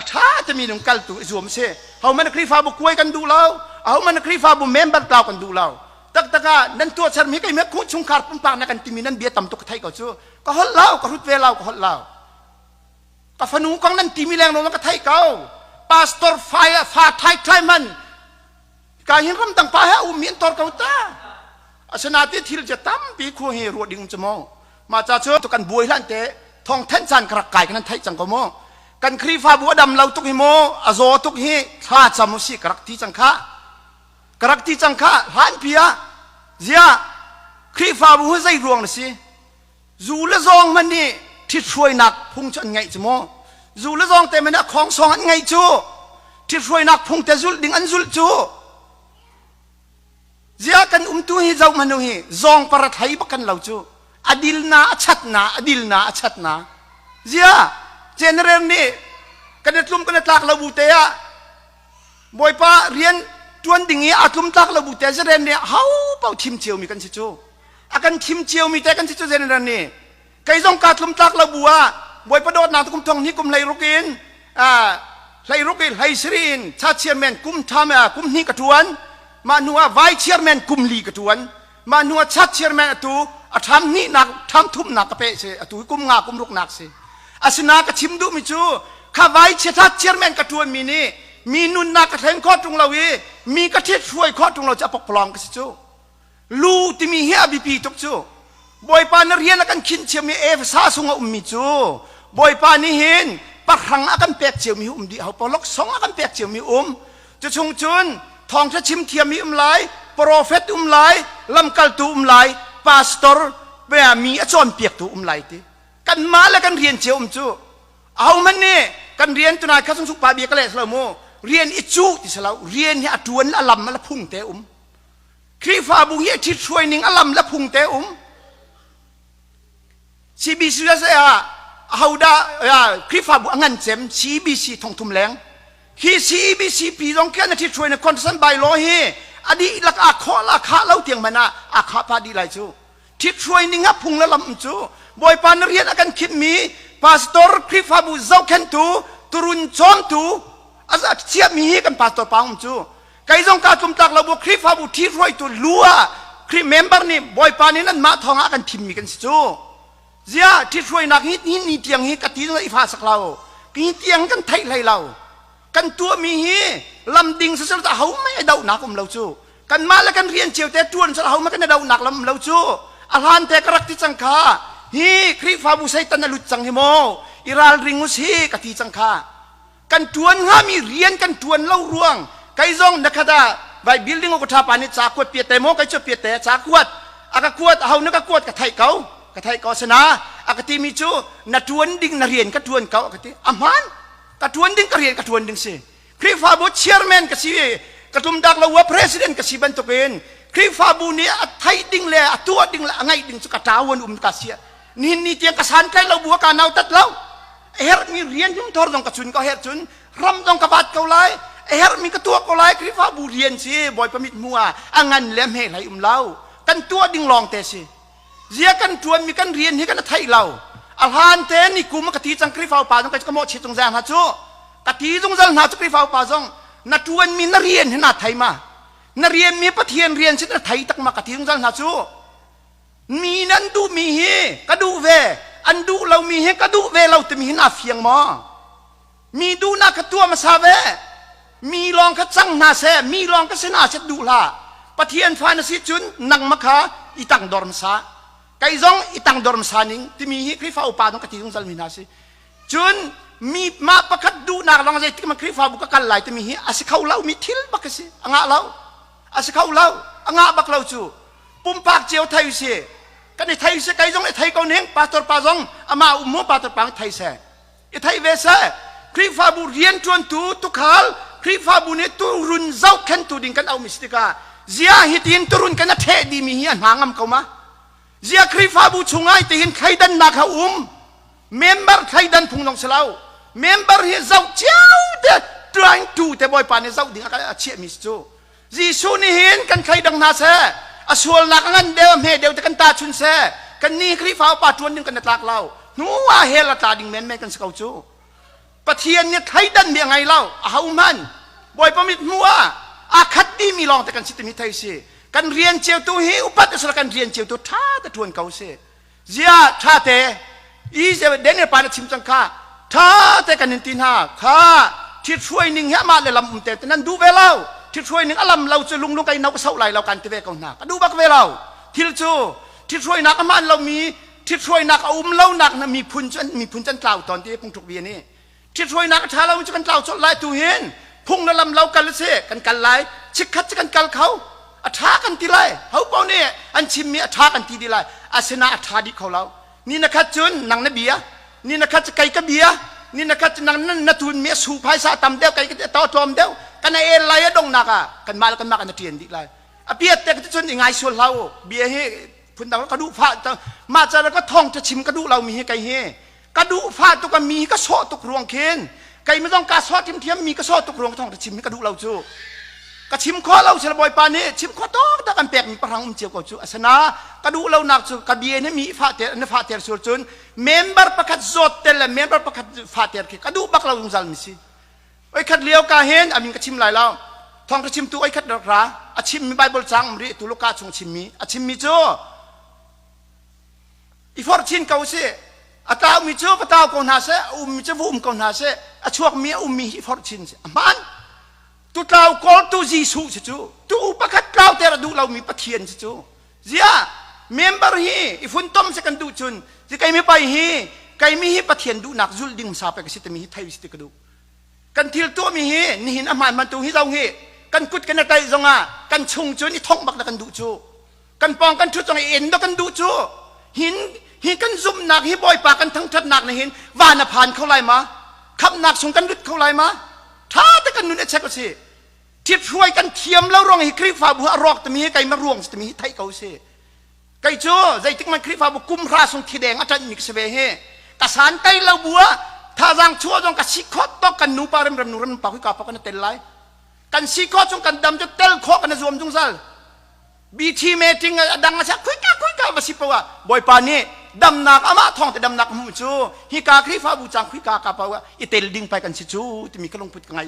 ṭha timi nung kal tu i zuam si. Hohmanh Khrihfabu kuai kan duh lo. Ahohmanh Khrihfabu member tlau kan duh lo. Taktak ah nan tuahser mi keimah khu chungkhar pumpak na kan timi nan bia tam tuk ka theih ko cu. Ka holh lo, ka hrut ve lo, ka holh lo. Ka fanu kong nan timi leng ka theih ko. Pastor fa fa thai thai man ka hin ramdang pa he a ummi an tor ko ta. Asinain thil cu tampi khu hi ruah ding cu mu. Mah ca cu kan buai hlan te thong thenh caan ka rak kai kan theih cang ko mu. Kan Khrihfabu a dam lo tuk hi mu, a zaw tuk hi thla cam u si ka rak ti cang kha. Ka rak ti cang kha hlan pi ah zia Khrihfabu hi zei ruang na si? Zu le zawng hmanh nih ṭhithruainak phung cu an ngeih cu mu. Zu le zawng te hmanh nih a khawngsawng an ngeih cu. Ṭhithruainak phung te zulh ding an zulh cu. Ziah kan umtu hi zoh hmanh u hi zawng para thlei bak kan lo cu. A dil na a chat na a dil na a chat na. Ziah general nih kan i tlum kan i tlak lo bu te ah Bawipa rian ṭuan ding i a tlum tlak lo bu te Zeren nih ho paoh thim ciomi kan si cu. A kan thim ciomi te kan si cu Zeren nih. Kei zong kaa tlum tlak lo bu ah Bawipa dawtnak kum thong hnih kum 16 in 16 in 17 in cha chairman kum ṭham kum hnih ka ṭuan. Mah hnu ah vice chairman kum li ka ṭuan. Mah hnu ah chat chairman atu a ṭham hnihnak ṭham thumnak ka peh si atu kum nga kum ruknak si. Asina ka chim duhmi cu kha vai chiathat chairman ka ṭuanmi nih mi nunnak ka thlen khawh ṭung lo i mi ka ṭhit hruai khawh ṭung lo cu a pokpalawng ka si cu. Lu timi hi a biapi tuk cu. Bawipa na rian a kan khinh ciami Efesa sung a ummi cu Bawipa nih hin pahrang a kan pek ciomi hi um dih hau polok song a kan pek ciomi um. Cu chung cun thawngṭha chim thiammi um lai, profet um lai, lamkaltu um lai, pastor mi a cawnpiaktu um lai ti. Kanmah le kan rian cio um cu. Ahohmanh nih kan rian tunai kha sung pa bia ka leh lo mu. Rian i cu ti si lo. Rian hi a ṭuan a lam a phung te um. Khrihfabu hi a ṭhithruai ning a lam le phung te um. CBC ah ahodah Khrihfabu a ngan cem CBC thongthum leng. Hi CBC pi zong khi an ṭhithruai na constitution by law hi a dihlak aa khawh la khah lo tiang hmanh ah aa khah pah dih lai cu. Ṭhithruai ning ah phung le lam cu Bawipa na rian a kan khinhmi pastor Khrihfabu zohkhenhtu turun cawmtu a chiahmi hi kan pastor pa um cu kei zong kaa tlumtlak lo bu Khrihfabu ṭhihruaitu lu ah Khrih member nih Bawipa nih nanmah thawng ah kan thimmi kan si cu ziah ṭhithruainak hi ni ni tiang hi ka ti zong i fa sak lo hi tiang kan theih hlei lo kan tuahmi hi lam ding sisel ho mei a dohnak um lo cu kanmah le kan rian cio te ṭuan sal ho mei kan i dohnak lam um lo cu a hlan te ka rak ti cang kha hi Khrihfabu Satan a lut cang hi maw i ralring u si ka ti cang kha kan ṭuan hngami rian kan ṭuan lo ruang kei zong na khat ah vai building ka ṭha pa nih ca kuat piat te maw kei cu piat te ca kuat a ka kuat ho na ka kuat ka theih ko ka theih ko sina a ka timi cu na ṭuan ding na rian ka ṭuan ko a ka ti a hmaan ka ṭuan ding ka rian ka ṭuan ding si Khrihfabu chairman ka si ka tum dak lo wa president ka si bantukin Khrihfabu nih a theih ding le a tuah ding le a ngaih ding cu ka ṭawan um ka sia nihin ni tiang ka santlai lo bu ka nau tat lo a herhmi rian hlumthor zong ka chun ka herh cun ram zong ka vat ko lai a herhmi ka tuah ko lai Khrihfabu rian si Bawipa mit hmu ah a ngan le hme hlei um lo kan tuah ding lawng te si zia kan tuanmi kan rian hi kan theih lo a hlan te ni kum ka ti cang Khrihfa upa zong ka mawh chit zungzal hna cu ka ti zungzal hna cu Khrihfa upa zong na tuanmi na rian hi na thei ma na rian mi Pathian rian si na thei tak ma ka ti zungzal hna cu mi nan duhmi hi ka duh ve an duh lomi hi ka duh ve lo timi hin aa fiang maw mi duhnak kha tuah hmasa ve mi lawng kha cang hna seh mi lawng ka sin ah set duh hlah pathian fa na si cun nangmah kha i tangdor hmasa kei zong i tangdor hmasa ning timi hi Khrihfa upa zong ka ti zungzal mi hna si cun mi mah pakhat duhnak lawng zeitik man Khrihfabu ka kal lai timi hi a si kho lo mi thil bak a si a ngah lo a si kho lo a ngah bak lo cu pumpak cio thei si kan i thei si kei zong i thei ko ning pastor pa zong amah um mu pastor pa thei se i thei ve se Khrihfabu rianṭuantu tukhal Khrihfabu nih turun zohkhentu ding kan aumi si tikah zia hi tin turun kan a ṭheh dimi hi a hna ngam ko ma zia Khrihfabu chungah tihin thleidannak ha um member thleidan phung zong si lo member hi zoh cio te ṭuantu te bawipa nih zoh ding a chiahmi si cu Jesuh nih hin kan thleidang hna seh a sualnak a ngan deuh a hme deuh te kan tahchun seh kan ni Khrihfa upa ṭuan ding kan i tlak lo hnu ah hell a tla ding menmen kan si ko cu. Pathian nih thleidan mi a ngei lo. Ahohmanh Bawipa mit hmuh ah aa khat dihmi lawng te kan si timi thei si. Kan rian cio tu hi upat a kan rian cio tu ṭha te ṭuan ko si. Zia ṭha te i Daniel pa na chim cang kha ṭha te kan in ti hna kha ṭhithruai ning hi amah le lam um te nan duh ve lo ṭhithruai ning a lam lo cu lunglung kai no ka soh lai lo kan ti ve ko hna ka duh bak ve lo thil cu ṭhithruainak a hmaan lomi ṭhithruainak a um lonak na miphun cu miphun cu an tlau tawn ti phungthluk bia nih ṭhithruainak a ṭha lomi cu kan tlau colh lai tu hin phung na lam lo kal si kan kal lai chikkhat cu kan kal kho a ṭha kan ti lai ho paoh nih an chimmi a ṭha kan ti dih lai asinain a ṭha dih kho lo ni na khat cun nang na bia ni na khat cu kei ka bia ni na khat cu nang na tun mi a su phaisa tam deuh kei ka to tlawm deuh kan a el lai a donghnak ah kanmah le kanmah kan ṭian dih lai a piat te cun i ngai sual hlah u bia hi phundang ka duh fa mah ca ka thong ta chim ka duh lo mi hi kei hi ka duh fa tuk a mi hi ka sawh tuk ruang khin kei mi zong ka sawh thiamthiam mi ka sawh tuk ruang thong ta chim hi ka duh lo cu ka chim kho lo sila bawipa nih chim kho tawk tak an pek mi pahrang um cio ko cu asana ka duh lo nak cu ka bia nih mi fa ter na fa ter sur cun member pakhat zawt tel le member pakhat fa ter khi ka duh bak lo zungzal mi si oi khat lio ka hin amin ka chim lai lo thong ka chimtu oi khat rak ra a chim mi bible cang um ri tu luka chung chim mi a chim mi cu i forh chin ko si a tlaumi cu va tlau ko hna seh a ummi cu va um ko hna seh a chuakmi a ummi hi forh chin si a hmaan tu tlau kawltu Jesuh si cu tu pakhat tlau ter a duh lomi Pathian si cu zia member hi i funtom si kan duh cun si keimi pai hi keimi hi Pathian duhnak zulh ding hmasa pe ka si timi hi thei si ti ka duh kan thil tuahmi hi nihin a hmaan man tu hi zong hi kan kut kan i taih zongah kan chung cun i thongh bak na kan duh cu kan pawng kan ṭhut zong i en dawh kan duh cu hin hi kan zumhnak hi bawipa kan thangṭhatnak na hin van a phan kho lai ma khamhnak chung kan lut kho lai ma ṭha te kan nun a check si ṭhithruai kan thiam lo ruang hi Khrihfabu a rawk timi hi keimah ruang si timi hi theih ko si kei cu zeitik man Khrihfabu kum hra sung thideng a ṭanhmi ka si ve hi ka san kai lo bu ah thazaang chuah zong ka si khawt tok kan nupa remrem nu rem pa hui ka pa kan tel lai kan si khawh chung kan dam cu tel khawh kan zuam zungzal BT meeting a dang a khuika khuika va si poah Bawipa nih damnak amah thawng te damnak hmuh cu hika Khrihfabu cang khuika ka poah i tel ding pai kan si cu timi ka lungput ka ngai.